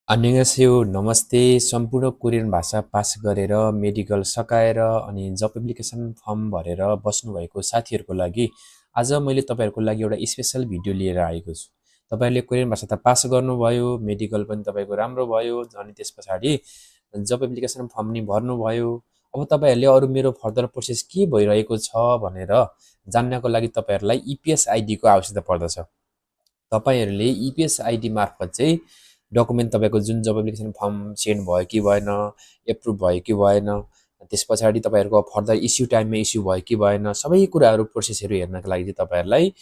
अन्यस्यो नमस्ते सम्पूर्ण कोरियन भाषा पास गरेर मेडिकल सकाएर अनि जब एप्लिकेसन फर्म भरेर बस्नुभएको साथीहरूको लागि आज मैले तपाईँहरूको लागि एउटा स्पेसल भिडियो लिएर आएको छु। तपाईँहरूले कोरियन भाषा त पास गर्नुभयो, मेडिकल पनि तपाईँको राम्रो भयो, अनि त्यस पछाडि जब एप्लिकेसन फर्म नि भर्नुभयो। अब तपाईँहरूले अरू मेरो फर्दर प्रोसेस के भइरहेको छ भनेर जान्नको लागि तपाईँहरूलाई इपिएस आइडीको आवश्यकता पर्दछ। तपाईँहरूले इपिएस आइडी मार्फत चाहिँ डकुमेन्ट तपाईँको जुन जब एप्लिकेसन फर्म सेन्ड भयो कि भएन, एप्रुभ भयो कि भएन, त्यस पछाडि तपाईँहरूको फर्दर इस्यु टाइममा इस्यु भयो कि भएन, सबै कुराहरू प्रोसेसहरू हेर्नको लागि चाहिँ तपाईँहरूलाई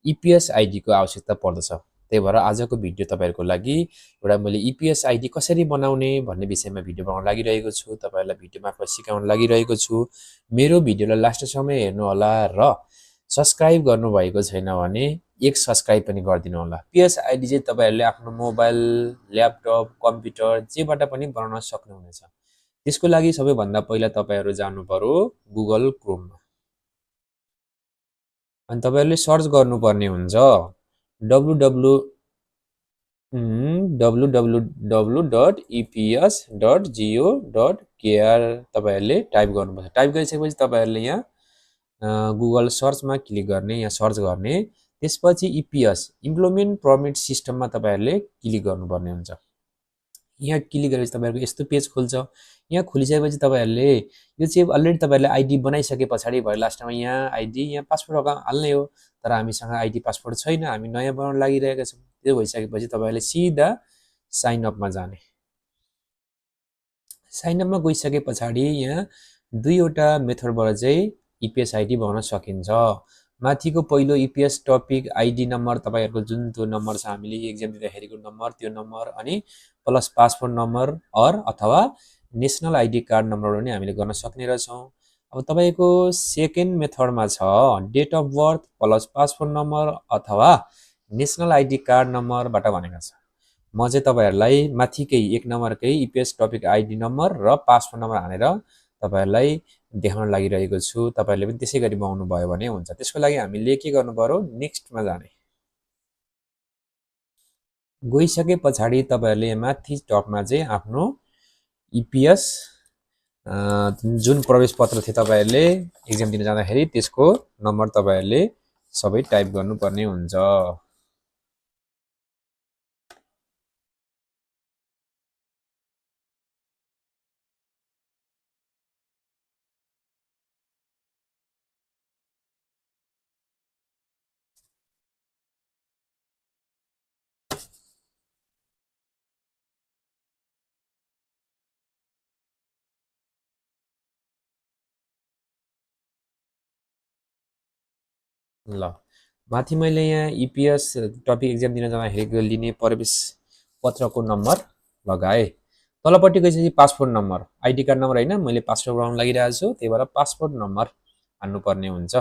इपिएस आइडीको आवश्यकता पर्दछ। त्यही भएर आजको भिडियो तपाईँहरूको लागि एउटा मैले इपिएस आइडी कसरी बनाउने भन्ने विषयमा भिडियो बनाउन लागिरहेको छु। तपाईँहरूलाई भिडियो मार्फत सिकाउन लागिरहेको छु। मेरो भिडियोलाई लास्टसम्म हेर्नु होला र सब्सक्राइब गर्नुभएको छैन भने एक सब्सक्राइब पनि गरिदिनु होला। पिएस आइडी चाहिँ तपाईँहरूले आफ्नो मोबाइल, ल्यापटप, कम्प्युटर जेबाट पनि बनाउन सक्नुहुनेछ। त्यसको लागि सबैभन्दा पहिला तपाईँहरू जानु पर्यो गुगल क्रोममा। अनि तपाईँहरूले सर्च गर्नुपर्ने हुन्छ www.eps.go.kr तपाईँहरूले टाइप गर्नुपर्छ। टाइप गरिसकेपछि तपाईँहरूले यहाँ गुगल सर्चमा क्लिक गर्ने, यहाँ सर्च गर्ने, त्यसपछि इपिएस इम्प्लोइमेन्ट पर्मिट सिस्टममा तपाईँहरूले क्लिक गर्नुपर्ने हुन्छ। यहाँ क्लिक गरेपछि तपाईँहरूको यस्तो पेज खुल्छ। यहाँ खुलिसकेपछि तपाईँहरूले यो चाहिँ अलरेडी तपाईँहरूले आइडी बनाइसके पछाडि भयो लास्टमा यहाँ आइडी, यहाँ पासपोर्ट अकाउन्ट हाल्ने हो। तर हामीसँग आइडी पासपोर्ट छैन, हामी नयाँ बनाउन लागिरहेका छौँ। त्यो भइसकेपछि तपाईँहरूले सिधा साइन अपमा जाने। साइन अपमा गइसके पछाडि यहाँ दुईवटा मेथडबाट चाहिँ इपिएस आइडी बनाउन सकिन्छ। माथिको पहिलो इपिएस टपिक आइडी नम्बर, तपाईँहरूको जुन त्यो नम्बर छ हामीले एक्जाम दिँदाखेरिको नम्बर, त्यो नम्बर अनि प्लस पासपोर्ट नम्बर अथवा नेसनल आइडी कार्ड नम्बरबाट पनि हामीले गर्न सक्ने रहेछौँ। अब तपाईँको सेकेन्ड मेथडमा छ date of birth plus passport number अथवा नेसनल आइडी कार्ड नम्बरबाट भनेको छ। म चाहिँ तपाईँहरूलाई माथिकै एक नम्बरकै इपिएस टपिक आइडी नम्बर र पासपोर्ट नम्बर हालेर तपाईँहरूलाई देखाउन लागिरहेको छु। तपाईँहरूले पनि त्यसै गरी बनाउनु भयो भने हुन्छ। त्यसको लागि हामीले के गर्नु पर्यो, नेक्स्टमा जाने। गइसके पछाडि तपाईँहरूले माथि टपमा चाहिँ आफ्नो इपिएस जुन प्रवेश पत्र थियो तपाईँहरूले एक्जाम दिन जाँदाखेरि त्यसको नम्बर तपाईँहरूले सबै टाइप गर्नुपर्ने हुन्छ। ल माथि मैले यहाँ इपिएस टपिक एक्जाम दिन जाँदाखेरि लिने प्रवेश पत्रको नम्बर लगाएँ। तलपट्टि गइसकेपछि passport number, ID card number होइन, मैले पासपोर्ट बनाउन लागिरहेको छु, त्यही भएर पासपोर्ट नम्बर हान्नुपर्ने हुन्छ।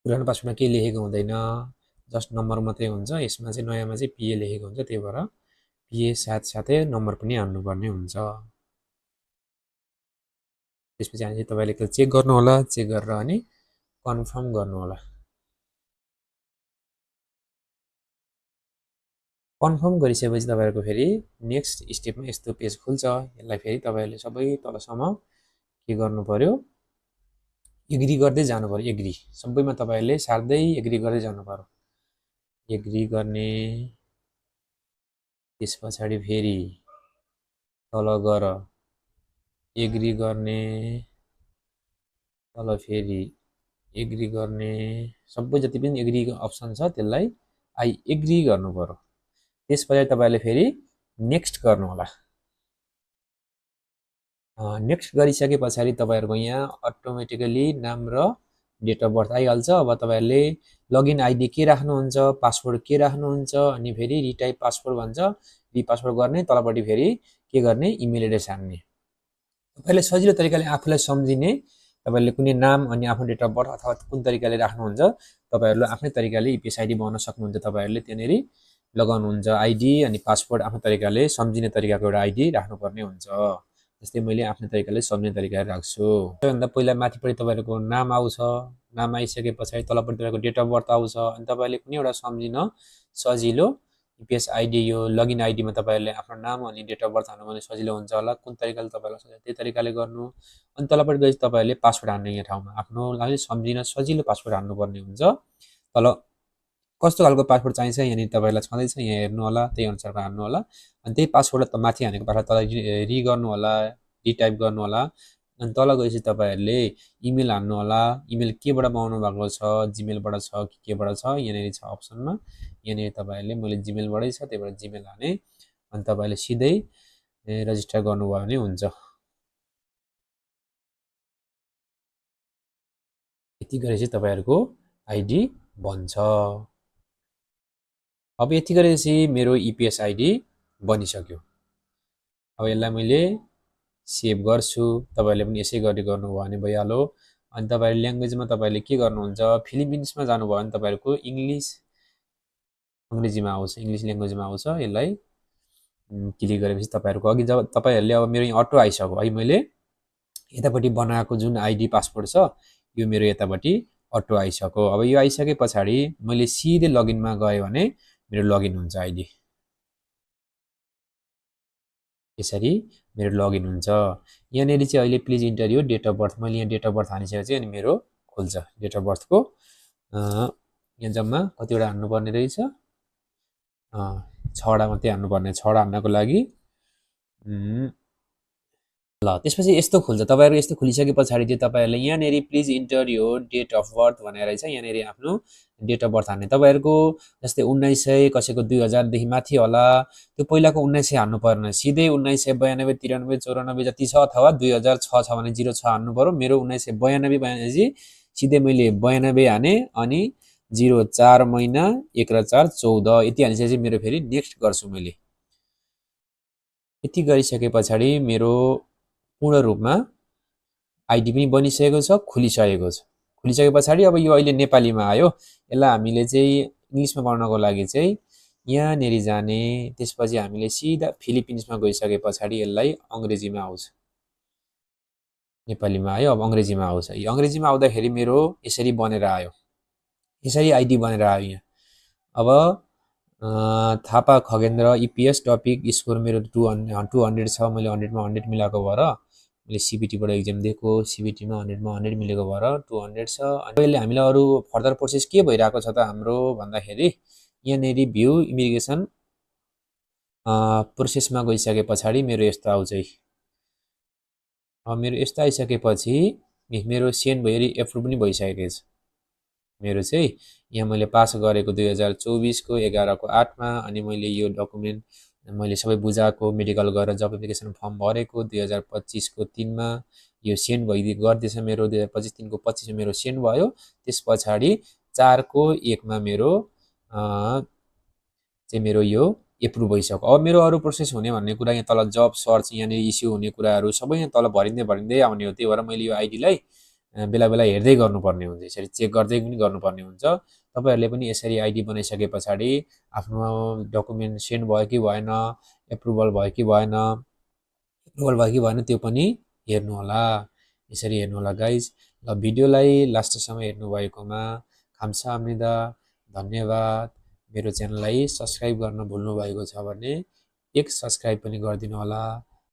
पुरानो पासपोर्टमा केही लेखेको हुँदैन, जस्ट नम्बर मात्रै हुन्छ। यसमा चाहिँ नयाँमा चाहिँ पिए लेखेको हुन्छ, त्यही भएर पिए साथसाथै नम्बर पनि हान्नुपर्ने हुन्छ। त्यसपछि हामी तपाईँले चेक गर्नु होला, चेक गरेर अनि कन्फर्म गर्नु होला। कन्फर्म गरिसकेपछि तपाईँहरूको फेरि नेक्स्ट स्टेपमा यस्तो पेज खुल्छ। यसलाई फेरि तपाईँहरूले सबै तलसम्म के गर्नु पर्यो, एग्री गर्दै जानु पर्यो। एग्री सबैमा तपाईँहरूले सार्दै एग्री गर्दै जानु पर्यो। एग्री गर्ने, त्यस पछाडि फेरि तल गर एग्री गर्ने, तल फेरि एग्री गर्ने, सबै जति पनि एग्री अप्सन छ त्यसलाई आई एग्री गर्नु पर्यो। त्यस पछाडि तपाईँहरूले फेरि नेक्स्ट गर्नु होला। नेक्स्ट गरिसके पछाडि तपाईँहरूको यहाँ अटोमेटिकली नाम र डेट अफ बर्थ आइहाल्छ। अब तपाईँहरूले लगइन आइडी के राख्नुहुन्छ, पासवर्ड के राख्नुहुन्छ, अनि फेरि रिटाइप पासवर्ड भन्छ, रिपासवर्ड गर्ने, तलपट्टि फेरि के गर्ने, इमेल एड्रेस हान्ने। तपाईँले सजिलो तरिकाले आफूलाई सम्झिने, तपाईँले कुनै नाम अनि आफ्नो डेट अफ बर्थ अथवा कुन तरिकाले राख्नुहुन्छ, तपाईँहरूले आफ्नै तरिकाले इपिएस आइडी बनाउन सक्नुहुन्छ। तपाईँहरूले त्यहाँनिर लगाउनुहुन्छ आइडी अनि पासवर्ड आफ्नो तरिकाले सम्झिने तरिकाको एउटा आइडी राख्नुपर्ने हुन्छ। जस्तै मैले आफ्नो तरिकाले सम्झने तरिकाले राख्छु। सबैभन्दा पहिला माथिपट्टि तपाईँहरूको नाम आउँछ, नाम आइसके पछाडि तलपट्टि तपाईँको डेट अफ बर्थ आउँछ। अनि तपाईँले कुनै एउटा सम्झिन सजिलो इपिएस आइडी यो लगइन आइडीमा तपाईँहरूले आफ्नो नाम अनि डेट अफ बर्थ हाल्नु भने सजिलो हुन्छ होला। कुन तरिकाले तपाईँलाई सजिलो त्यही तरिकाले गर्नु। अनि तलपट्टि गएपछि तपाईँहरूले पासवर्ड हाल्नु यहाँ ठाउँमा आफ्नो लागि सम्झिन सजिलो पासवर्ड हाल्नुपर्ने हुन्छ। तल कस्तो खालको पासवर्ड चाहिन्छ यहाँनिर तपाईँलाई छँदैछ, यहाँ हेर्नु होला, त्यही अनुसारको हाल्नु होला। अनि त्यही पासवर्ड त माथि हानेको पासवर्ड तल रि गर्नु होला, रिटाइप गर्नु होला। अनि तल गएपछि तपाईँहरूले इमेल हान्नु होला। इमेल केबाट बनाउनु भएको छ, जिमेलबाट छ कि केबाट छ, यहाँनिर छ अप्सनमा। यहाँनिर तपाईँहरूले मैले जिमेलबाटै छ त्यही भएर जिमेल हाने। अनि तपाईँहरूले सिधै रजिस्टर गर्नुभयो भने हुन्छ। यति गरेपछि तपाईँहरूको आइडी बन्छ। अब यति गरेपछि मेरो इपिएस आइडी बनिसक्यो। अब यसलाई मैले सेभ गर्छु। तपाईँहरूले पनि यसै गरी गर्नुभयो भने भइहाल्यो। अनि तपाईँहरूले ल्याङ्ग्वेजमा तपाईँले के गर्नुहुन्छ, फिलिपिन्समा जानुभयो भने तपाईँहरूको इङ्ग्लिस अङ्ग्रेजीमा आउँछ, इङ्ग्लिस ल्याङ्ग्वेजमा आउँछ। यसलाई क्लिक गरेपछि तपाईँहरूको अघि जब तपाईँहरूले अब मेरो यहाँ अटो आइसक्यो है, मैले यतापट्टि बनाएको जुन आइडी पासवर्ड छ यो मेरो यतापट्टि अटो आइसक्यो। अब यो आइसके पछाडि मैले सिधै लगइनमा गएँ भने मेरो लगइन हुन्छ आइडी। यसरी मेरो लगइन हुन्छ। यहाँनिर चाहिँ अहिले प्लिज इन्टर यो डेट अफ बर्थ, मैले यहाँ डेट अफ बर्थ हानिसकेपछि अनि मेरो खुल्छ डेट अफ बर्थको। यहाँ जम्मा कतिवटा हान्नुपर्ने रहेछ, 6वटा मात्रै हान्नुपर्ने। 6वटा हान्नको लागि ल त्यसपछि यस्तो खुल्छ। तपाईँहरू यस्तो खुलिसके पछाडि चाहिँ तपाईँहरूले यहाँनिर प्लिज इन्टर यो डेट अफ बर्थ भनेर रहेछ, यहाँनिर आफ्नो डेट अफ बर्थ हान्ने। तपाईँहरूको जस्तै 1900 कसैको 2000देखि माथि होला, त्यो पहिलाको 1900 हान्नु पर्ने, सिधै 1992 93 94 जति छ, अथवा 2006 छ भने 06 हान्नु पर्यो। मेरो 1992 भनेपछि सिधै मैले 92 हाने अनि 04 महिना 1 र 4 14 यति हानिसकेपछि मेरो फेरि नेक्स्ट गर्छु मैले। यति गरिसके पछाडि मेरो पूर्ण रूपमा आइडी पनि बनिसकेको छ, खुलिसकेको छ। खुलिसके पछाडि अब यो अहिले नेपालीमा आयो। यसलाई हामीले चाहिँ इङ्ग्लिसमा बनाउनको लागि चाहिँ यहाँनिर जाने, त्यसपछि हामीले सिधा फिलिपिन्समा गइसके पछाडि यसलाई अङ्ग्रेजीमा आउँछ। नेपालीमा आयो, अब अङ्ग्रेजीमा आउँछ। यो अङ्ग्रेजीमा आउँदाखेरि मेरो यसरी बनेर आयो, यसरी आइडी बनेर आयो यहाँ। अब Thapa Khagendra EPS topic score मेरो 200 छ, मैले 100मा 100 मिलाएको भएर मैले सिबिटीबाट एक्जाम दिएको, सिबिटीमा 100मा 100 मिलेको भएर 200 छ। अनि अहिले हामीलाई अरू फर्दर प्रोसेस के भइरहेको छ त हाम्रो भन्दाखेरि यहाँनिर भ्यू इमिग्रेसन प्रोसेसमा गइसके पछाडि मेरो यस्तो आउँछ। अब मेरो यस्तो आइसकेपछि मेरो सेन्ड भयो, एप्रुभ पनि भइसकेको छ मेरो चाहिँ। यहाँ मैले पास गरेको 2024 को 11 को 8 मा। अनि मैले यो डकुमेन्ट मैले सबै बुझाएको, मेडिकल गरेर जब एप्लिकेसन फर्म भरेको 2025 को 3 मा यो सेन्ड गर्दैछ मेरो। 2025 3 को 25 मा मेरो सेन्ड भयो। त्यस पछाडि 4 को 1 मा मेरो चाहिँ मेरो यो एप्रुभ भइसक्यो। अब मेरो अरू प्रोसेस हुने भन्ने कुरा यहाँ तल जब सर्च यहाँनिर इस्यु हुने कुराहरू सबै यहाँ तल भरिँदै आउने हो। त्यही भएर मैले यो आइडीलाई बेला बेला हेर्दै गर्नुपर्ने हुन्छ, यसरी चेक गर्दै पनि गर्नुपर्ने हुन्छ। तपाईँहरूले पनि यसरी आइडी बनाइसके पछाडि आफ्नो डकुमेन्ट सेन्ड भयो कि भएन, एप्रुभल भयो कि भएन, त्यो पनि हेर्नु होला। यसरी हेर्नु होला गाइज। ल भिडियोलाई लास्टसम्म हेर्नुभएकोमा खाम्साहाम्निदा धन्यवाद। मेरो च्यानललाई सब्सक्राइब गर्न भुल्नु भएको छ भने एक सब्सक्राइब पनि गरिदिनु होला।